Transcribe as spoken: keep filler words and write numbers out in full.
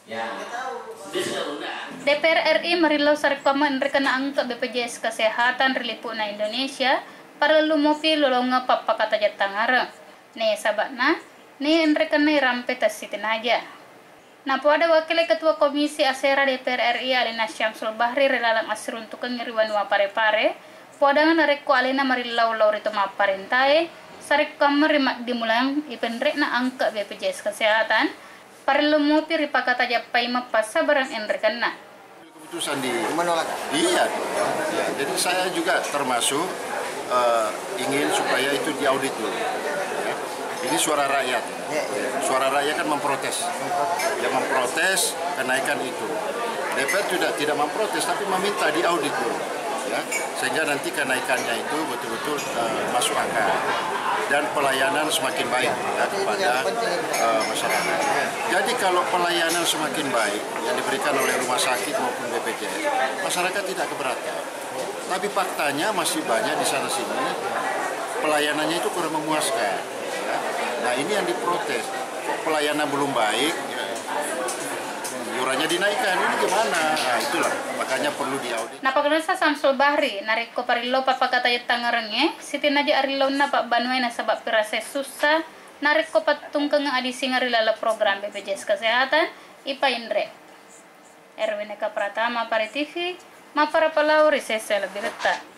D P R R I marillau sarekkuamma enrekenna angke B P J S Kesehatan ri lipu'na Indonesia, parellu mopi lolongeng pappakatajang tangereng. Naye saba'na, naye enrekenna irampe tessitinaja. Napoada Wakil Ketua Komisi Asera D P R R I Alena Syamsul Bahri ri laleng assiruntukengnge ri wanua Parepare, poadang narekko alena marillau lao ri to mapparentae, sarekkuamma ri maddimulang ipenre'na angke B P J S Kesehatan, parellu mopi ripakatajang paimeng passabareng enrekenna. Keputusan di Menolak. Iya, iya. Jadi saya juga termasuk eh, ingin supaya itu diaudit dulu. Ya. Ini suara rakyat. Ya, ya. Suara rakyat kan memprotes. Memprotes. Ya, memprotes kenaikan itu. D P R tidak tidak memprotes tapi meminta diaudit dulu. Ya. Sehingga nanti kenaikannya itu betul-betul eh, masuk akal dan pelayanan semakin baik ya, kepada eh, masyarakat. Jadi kalau pelayanan semakin baik yang diberikan oleh rumah sakit maupun B P J S, masyarakat tidak keberatan. Tapi faktanya masih banyak di sana sini pelayanannya itu kurang memuaskan. Ya. Nah ini yang diprotes. Kok pelayanan belum baik, ya, iurannya dinaikkan. Ini gimana? Nah itulah makanya perlu diaudit. Napakanessa Samsul Bahri, narekko parillo pappakatajang tangerengnge, sitinaja arillaunna pabbanuae nasaba pirasai sussa narekko pattungkengeng adisingeng ri laleng program B P J S Kesehatan, ipainre. Erwin Eka Pratama, Pare T V, mapparappa lao ri sese lebbiretta.